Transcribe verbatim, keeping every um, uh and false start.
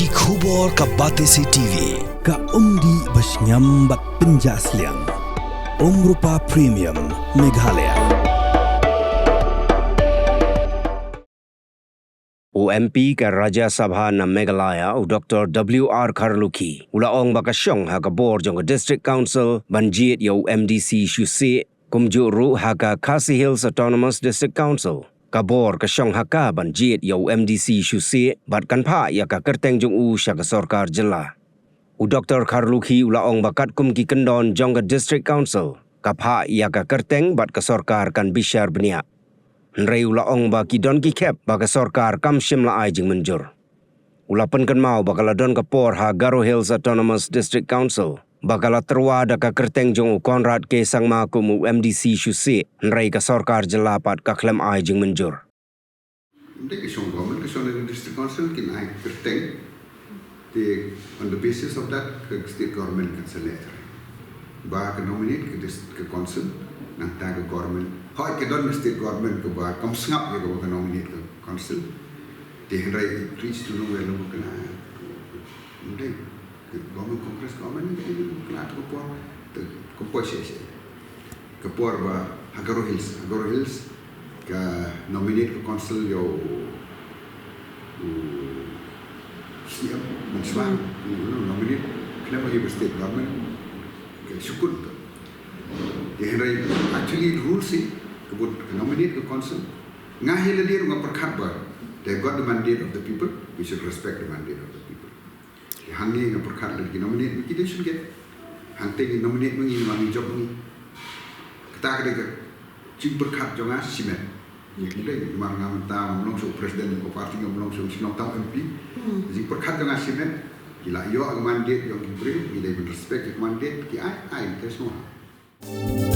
Khubor ka Batesi T V, ka umdih ba shngiam bad pynjah sliang. Umrupa Premium, Meghalaya. U M P ka Rajya Sabha na Meghalaya, u Doctor W R Kharlukhi, u la ong ba ka shong ha ka bor jong ka District Council ban jied ïa u M D C shu sih, kumjuh ruh ha ka Khasi Hills Autonomous District Council. Ka bor ka shong ha ka ban jied ïa u M D C shu sih, bad kan phah ïa ka kyrteng jong u sha ka sorkar jylla. U Doctor Kharlukhi u la ong ba katkum ki kyndon jong ka District Council, ka phah ïa ka kyrteng bad ka sorkar kan bishar bniah. Hynrei u la ong ba ki don ki khep ba ka sorkar kam shym la ai jingmynjur. U la pynkynmaw ba ka la don ka por ha Garo Hills Autonomous District Council ba ka la tyrwa da ka kyrteng jong u Conrad K Sangma kum u M D C shu sih, hynrei ka sorkar jylla pat ka khlem ai jingmynjur. Ym dei ka shong government, ka shong na ka District Council, kin ai kyrteng. Te on the basis of that, ka state government kan select. Ba ka nominate ka dis-, ka council, nangta ka government. Hooid, ka don ka state government kaba kam sngap ïa kaba ka nominate ka council. Te hynrei it reach to nowhere, nangba ka na, ym dei. Government, Congress government, ka na ka por, te ka por shisha. Ka por ba ha Garo Hills, ha Garo Hills, ka nominate ka council ïa u, u C M Manswar, u nominate, khlem ïa u state government, ka shu kut. Te hynrei, actually, rules hi, ka bud ka nominate ka council, nga hi lade ruh nga pyrkhat ba, they got the mandate of the people, we should respect the mandate of the people. Te hangne nga pyrkhat lada ki nominate ma ki, they should get. Hangta ki nominate ma ngi, ma ngi jop ma ngi. Kata ka dei ka jingpyrkhat jong nga shimet. Ngi dei, namar nga mynta ngam long shuh president ka party, ngam long shuh shnong tam M P. Jingpyrkhat jong nga shimet. Ki la ïoh ka mandate jong ki briew, ngi dei ban respect ka mandate, ki ai, ai, there's no harm.